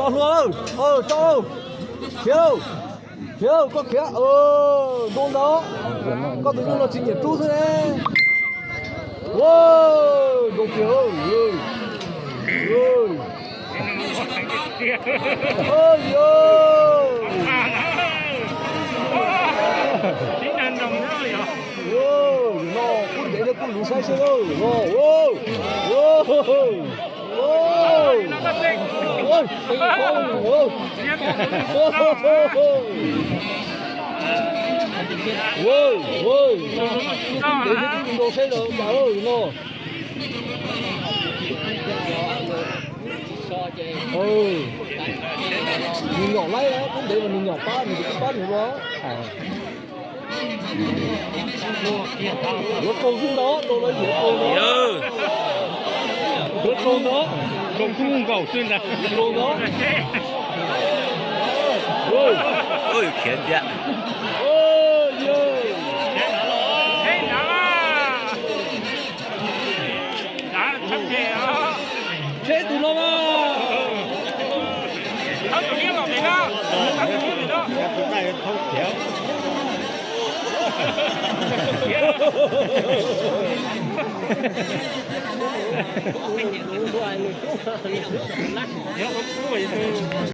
Hlua, tso, khiav, khiav, koj khiav, zoo ntawd. Koj tus nyuj no tsis nyiam rub xwb ne. Zoo tiag. Yog no kuj ntev thiab kuj luv saib seb no. Ntev thiab kuj nrau saib no cas no. Nws nyom laib, kuj ntev mas nws nyom pab nws, kuj pab nws los. Yuav raug xwb ntag, raug los yuav raug ntag. Yuav raug ntag. Raug kuj nkaus xwb ntag. Raug ntag. Khiav tiag. Tsheb tus no mas.